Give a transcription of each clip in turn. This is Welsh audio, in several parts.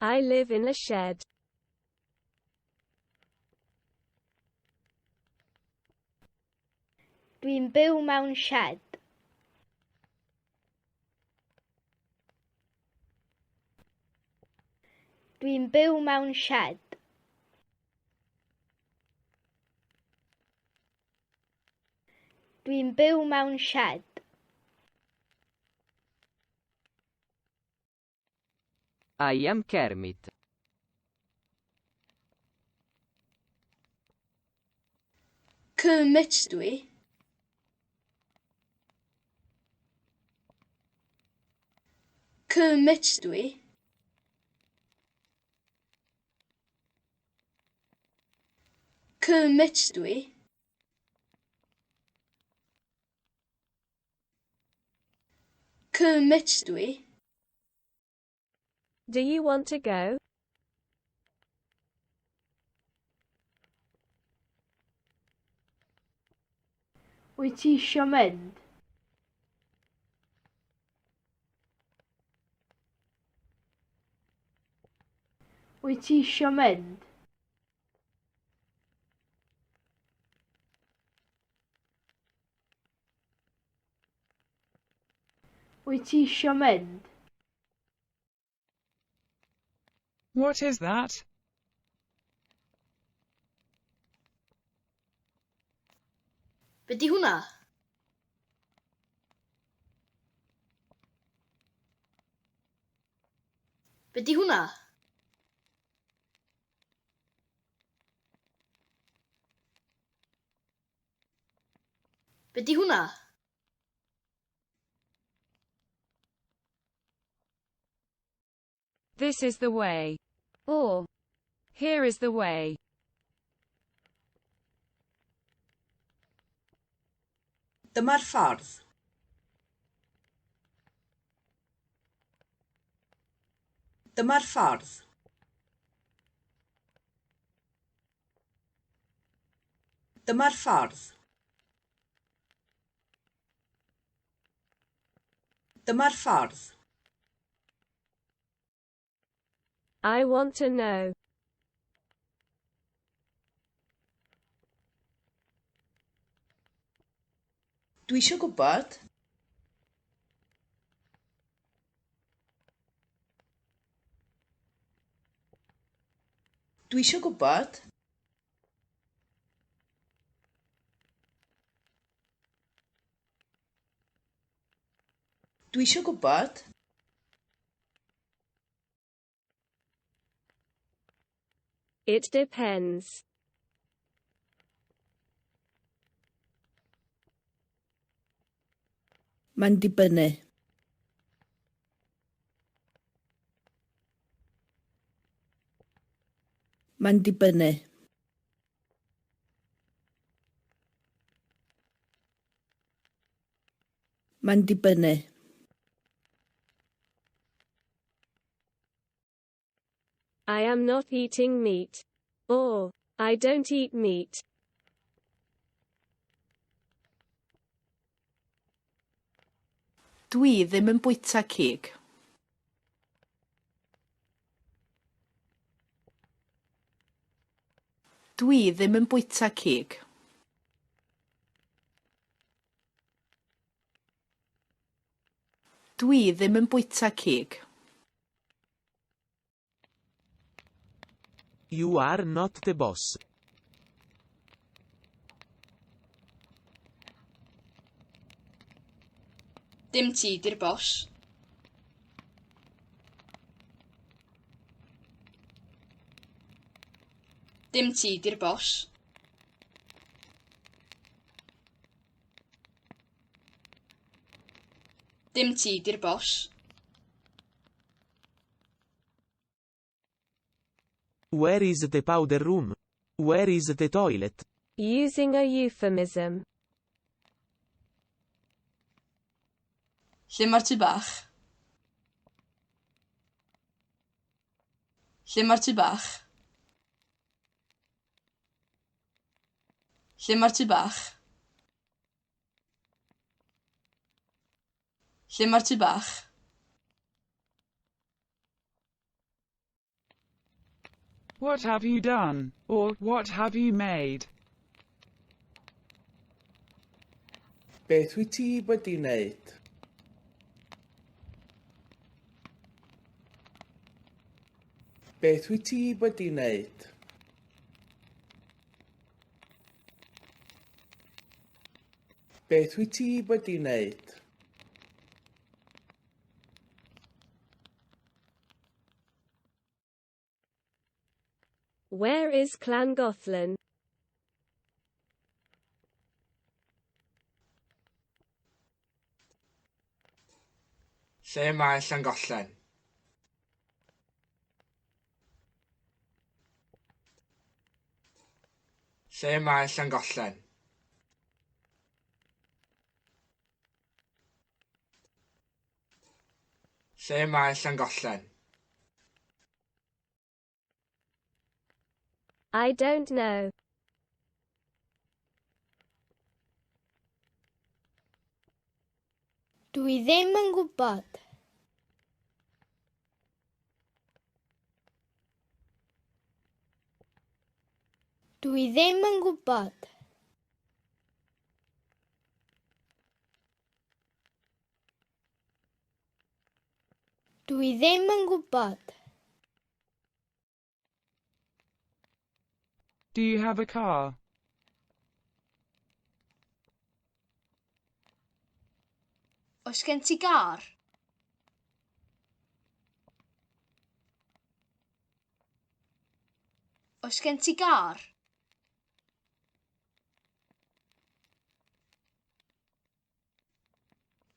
I live in a shed. Dwi'n byw mewn sied. Dwi'n byw mewn sied. Dwi'n byw mewn sied. I am Kermit. Kermit dwi. Kermit dwi. Kermit dwi. Kermit dwi. Do you want to go? Wyt ti isio mynd? Wyt ti isio mynd? Wyt ti isio mynd? What is that? Be di hwnna? Be di hwnna? Be di hwnna? This is the way. Or, here is the way. Dyma'r ffordd. Dyma'r ffordd. Dyma'r ffordd. Dyma'r ffordd. I want to know. Dwi eisiau gwybod. Dwi eisiau gwybod. Dwi eisiau gwybod. It depends. Mae'n dibynnu. Mae'n dibynnu. Mae'n dibynnu. I am not eating meat. Or, I don't eat meat. Dwi ddim yn bwyta cig. Dwi ddim yn bwyta cig. Dwi ddim yn bwyta cig. You are not the boss. Dim ti 'di'r boss. Dim ti 'di'r boss. Dim ti 'di'r boss. Where is the powder room? Where is the toilet? Using a euphemism. Lle mae'r tŷ bach? Lle mae'r tŷ bach? Lle mae'r tŷ bach? Lle mae'r tŷ bach? What have you done? Or, what have you made? Beth wyt ti wedi wneud? Beth wyt ti wedi wneud? Beth wyt ti wedi wneud? Where is Llangollen? Lle mae Llangollen? Lle mae Llangollen? Lle mae Llangollen? I don't know. Dwi ddim yn gwybod. Dwi ddim yn gwybod. Dwi ddim yn gwybod. Do you have a car? Oes gen ti gar? Oes gen ti gar?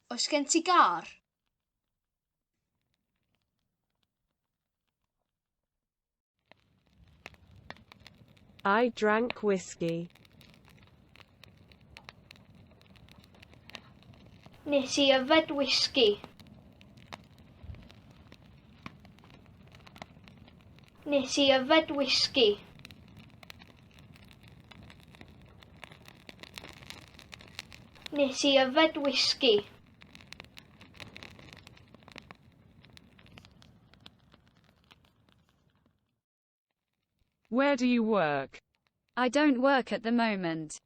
Oes gen ti gar? I drank whiskey. Nes i yfed whisgi. Nes i yfed whisgi. Nes i yfed whisgi. Where do you work? I don't work at the moment.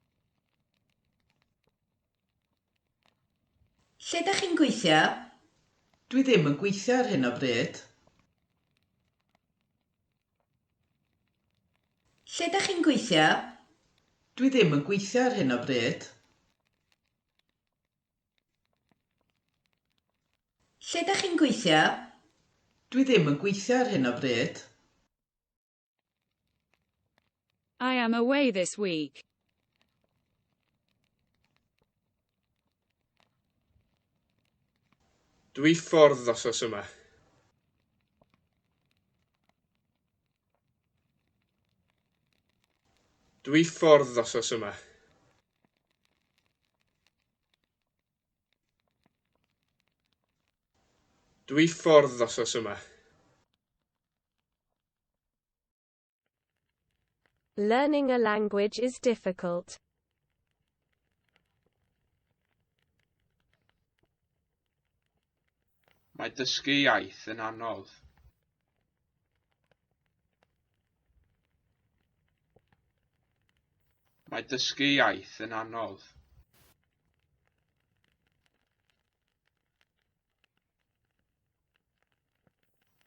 Lle ydych chi'n gweithio? Dwi ddim yn gweithio ar hyn o bryd. Lle ydych chi'n gweithio? Dwi ddim yn gweithio ar hyn o bryd. Lle ydych chi'n gweithio? Dwi ddim yn gweithio ar hyn o bryd. I am away this week. Dwi ffwrdd wythnos yma. Dwi ffwrdd wythnos yma. Dwi ffwrdd wythnos yma. Learning a language is difficult. Mae dysgu iaith yn anodd. Mae dysgu iaith yn anodd.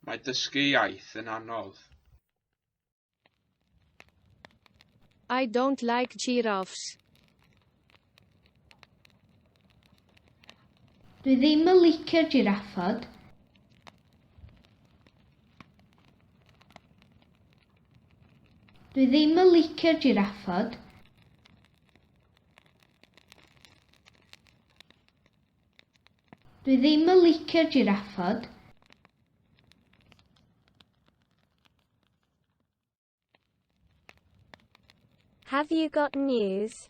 Mae dysgu iaith yn anodd. I don't like giraffes. Dwi ddim yn licio jiraffod. Dwi ddim yn licio jiraffod. Dwi ddim yn licio jiraffod. Have you got news?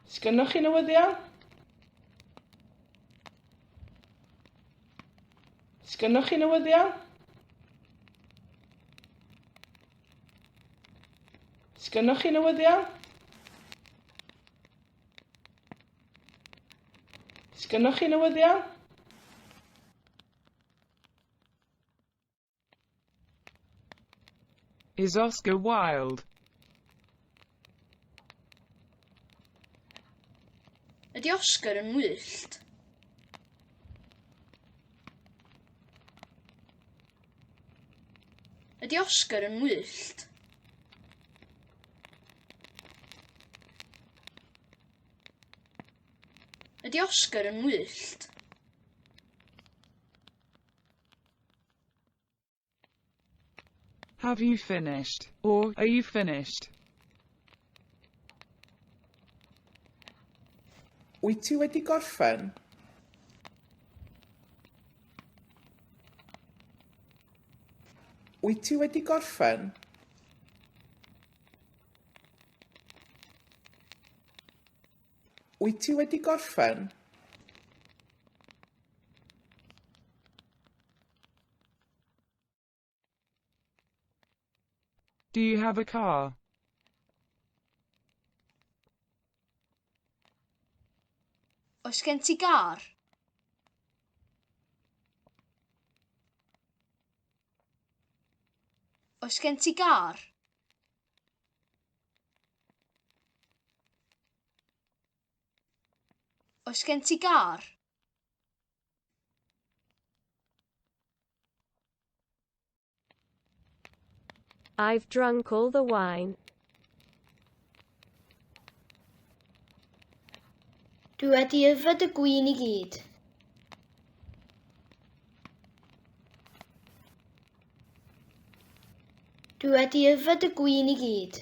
Sgynnoch chi newyddion? Sgynnoch chi newyddion? Sgynnoch chi newyddion? Sgynnoch chi newyddion? Is Oscar wild? Ydy Oscar yn wyllt? Ydy Oscar yn wyllt? Ydy Oscar yn wyllt? Have you finished? Or are you finished? Wyt ti wedi gorffen? Wyt ti wedi gorffen? Wyt ti wedi gorffen? Do you have a car? Oes gen ti gar? Oes gen ti gar? Oes gen ti gar? I've drunk all the wine. Dwi wedi yfed y gwin i gyd. Dwi wedi yfed y gwin i gyd.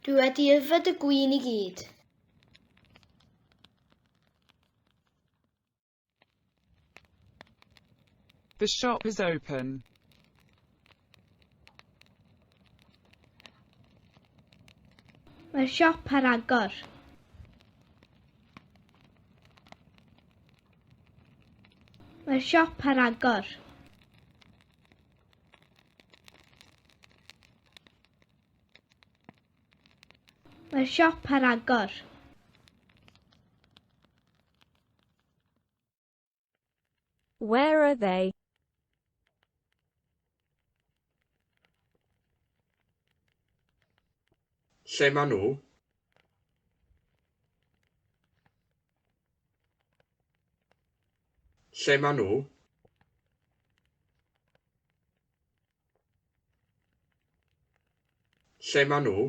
Dwi wedi yfed y gwin i gyd. The shop is open. Mae'r siop ar agor. Mae'r siop ar agor. Mae'r siop ar agor. Where are they? Lle maen nhw? Lle maen nhw? Lle maen nhw?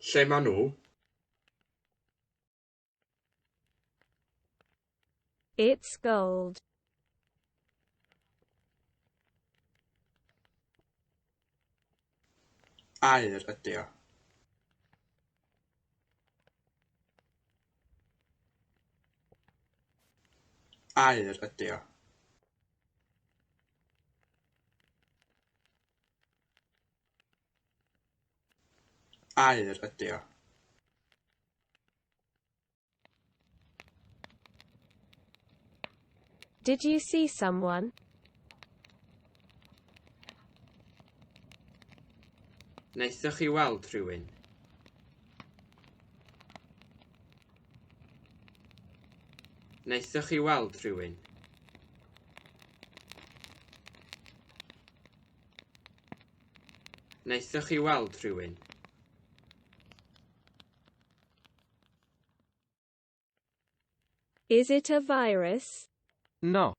Lle maen nhw? It's gold. Aur ydy o. Aur ydy o. Aur ydy o. Did you see someone? Wnaethoch chi weld rhywun? Wnaethoch chi weld rhywun? Wnaethoch chi weld rhywun? Is it a virus? No.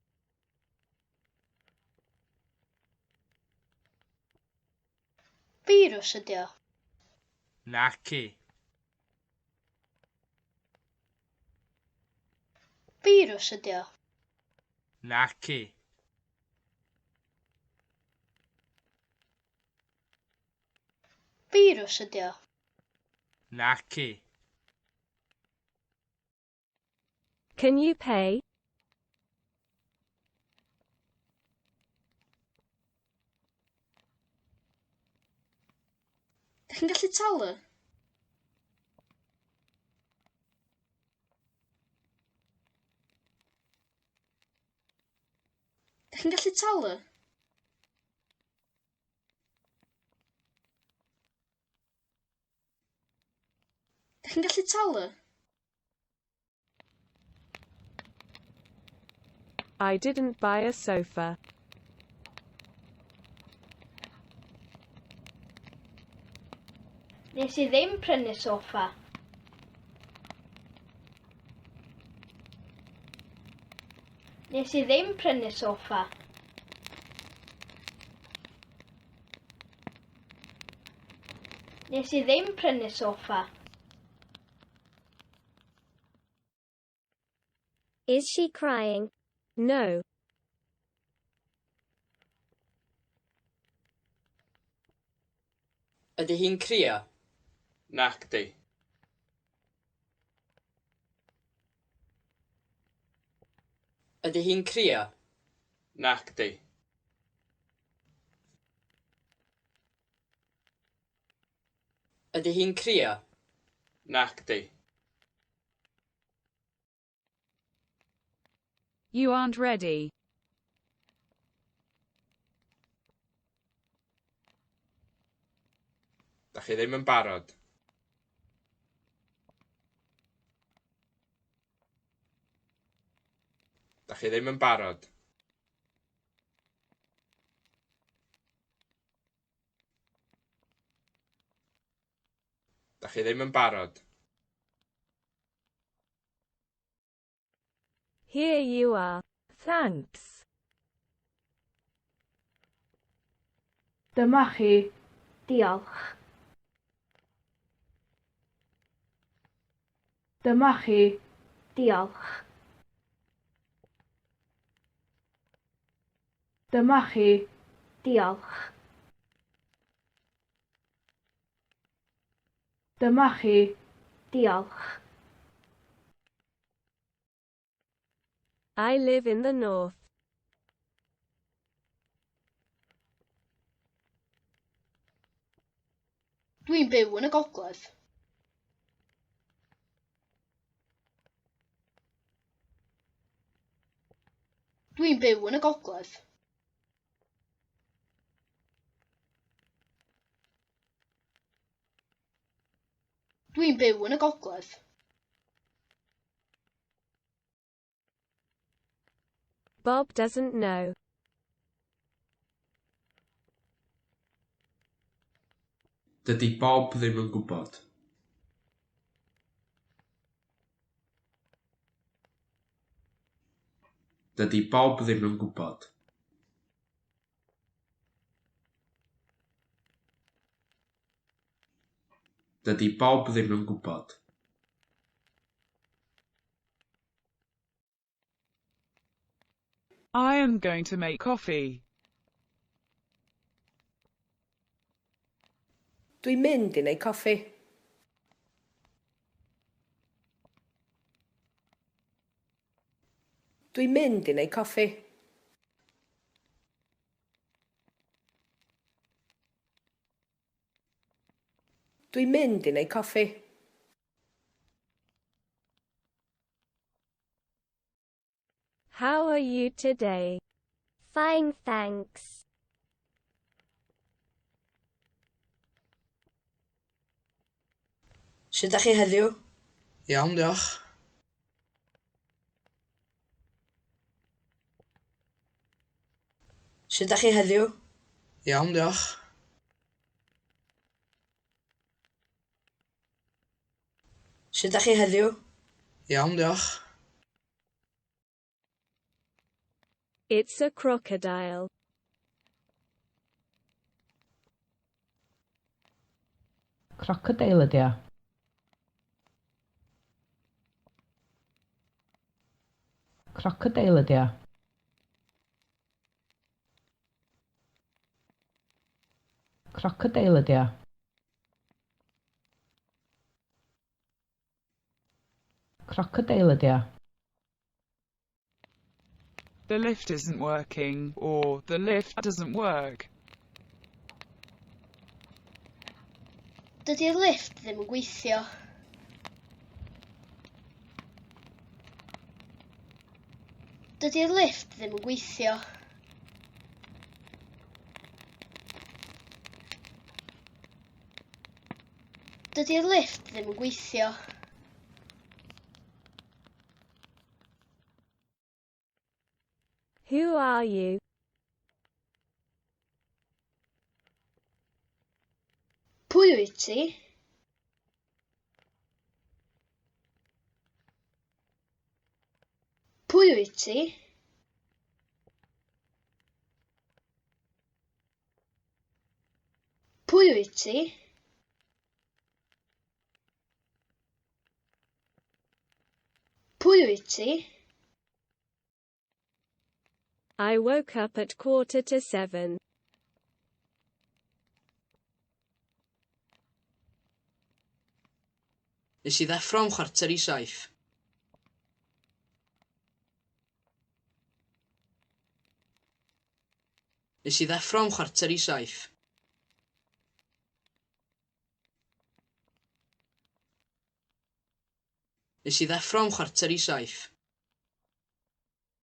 Firws ydy o. Naci. Firws ydy o. Naci. Firws ydy o. Naci. Can you pay? Dych chi'n gallu talu? Dych chi'n gallu talu? Dych chi'n gallu talu? I didn't buy a sofa. Nes i ddim prynu soffa. Nes i ddim prynu soffa. Nes i ddim prynu soffa. Is she crying? No. Ydy hi'n crio? Nacdi. Ydy hi'n crio? Nacdi. Ydy hi'n crio? Nacdi. You aren't ready. Dach chi ddim yn barod. Dach chi ddim yn barod. Dach chi ddim yn barod. Here you are. Thanks. Dyma chi. Diolch. Dyma chi. Diolch. Dyma chi. Diolch. Dyma chi. Diolch. I live in the north. Dwi'n byw yn y gogledd. Dwi'n byw yn y gogledd. Dwi'n byw yn y gogledd. Bob doesn't know. Dydy Bob ddim yn gwybod. Dydy Bob ddim yn gwybod. Dydy Bob ddim yn gwybod. I am going to make coffee. Dwi'n mynd i wneud coffi. Dwi'n mynd i wneud coffi. Dwi'n mynd i wneud coffi. How are you today? Fine, thanks. Sut ydych chi heddiw? Iawn, diolch. Sut ydych chi heddiw? Iawn, diolch. Sut ydych chi heddiw? Iawn, diolch. It's a crocodile. Crocodeil ydy o. Crocodeil ydy o. Crocodeil ydy o. Crocodeil ydy o. The lift isn't working, or the lift doesn't work. Dydy'r lifft ddim yn gweithio. Dydy'r lifft ddim yn gweithio. Dydy'r lifft ddim yn gweithio. Who are you? Pwy wyt ti? Pwy wyt ti? Pwy wyt ti? Pwy wyt ti? I woke up at 6:45. Nes i ddeffro am 6:45. Nes i ddeffro am 6:45. Nes i ddeffro am 6:45.